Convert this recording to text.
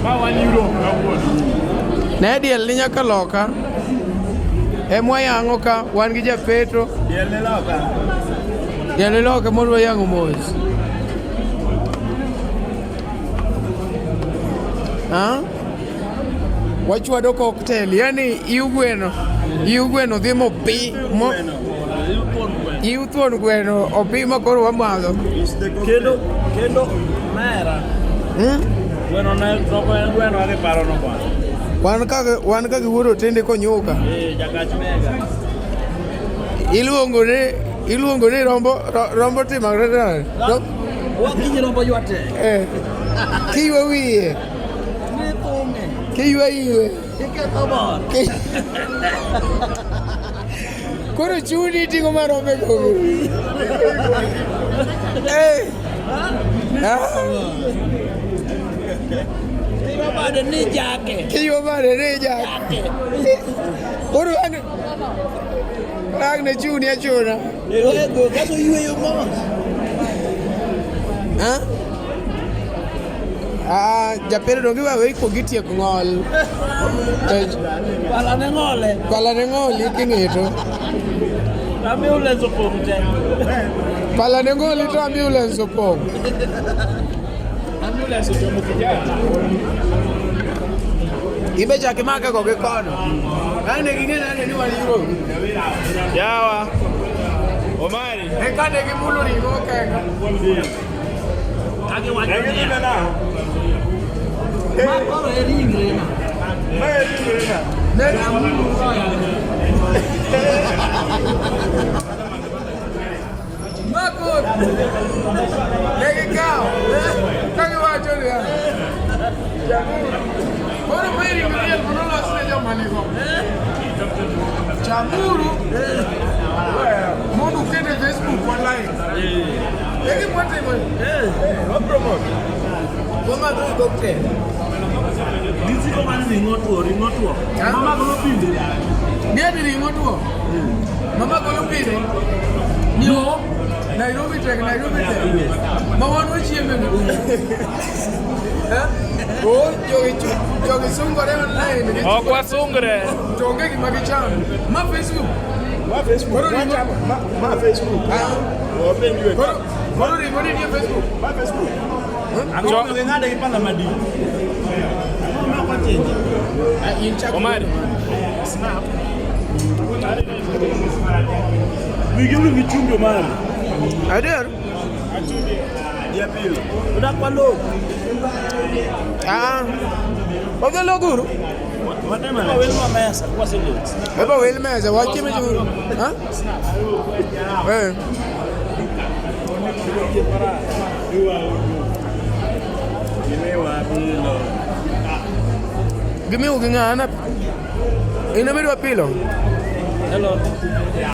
Ma wan Europe kawuono. Ne diel ni nyaka loka. Emwa yang'o ka wan gi japeto. Diel ni loka. Diel ni loka mondo wayang'o mos. Ha? Wachwado cocktail, yani iu gweno, iu gweno dhi mopi mo iu thuon gweno opi ma koro wamadho. Kendo kendo mera. Hmm? Gweno ne doko en gweno adhi paro no bwana. Wan ka giwuodo tende konyuka. Eh, jakach mega. Iluongo ni rombo rombo timo Wakinyi rombo ywate. Eh. Kiywa wiye. Ni thung'e. Kiywa iwe. Iketho bor. Koro chuni ting'o marombe gogo. Eh. Ah. Kiywa bade ni jake. Kiywa bade ni jake. Koro an ang ne chuni achuna. Ego kaso yweyo mos. Ha? Ah, japere donge wawe iko gitiek ng'ol. Pala ne ng'ole. Pala ne ng'oli king'ito. Ambulance opong' te. Pala ne ng'oli to ambulance opong'. Ambulance ochomo kijana. Ibe chak imake go gi kono. Ang ne ging'e nade ni wan Europe. Yawa. Omari. Eka ne gimulo ring'o kenga. Kagiwacho niya. Ma koro e ringre na. Ne Mako ne gikawo ka giwacho niya. Koro mae ring diel mondo olos ne joma nigo. Chamuru mondo uket e Facebook wa like. E gima watimo. Wamadho cocktail. Gisiko mana ring'o tuo, ring'o tuo. Mama golo pinde. Ng'eni ring'o tuo. Mama golo pinde. Nyo. Nairobi tek, Nairobi tek. Ma wan wachieme no. Eh? Oh, jogi sungore online. Ok wasungre. To onge gima gichamo. Ma Facebook. Ma Facebook. Koro ring'o. Ma Facebook. Ah. Wapenjwe. Koro ring'o nitie Facebook. Ma Facebook. Ang'o momiyo ging'ade gi pala madit? Ang'o ma ok ochinje? Ah, in chak. Omari. Snap. Wigi owil gi chumbi Omari. Adier. Japilo. Odak walok. Ah. Odhi loguru. Watema wel ma mesa kwaselos. Eba wel mesa, wachieme churu. Ha? Eh. Gimiwa pilo. Gimiu gi ng'ana. In ema idwa pilo? Hello.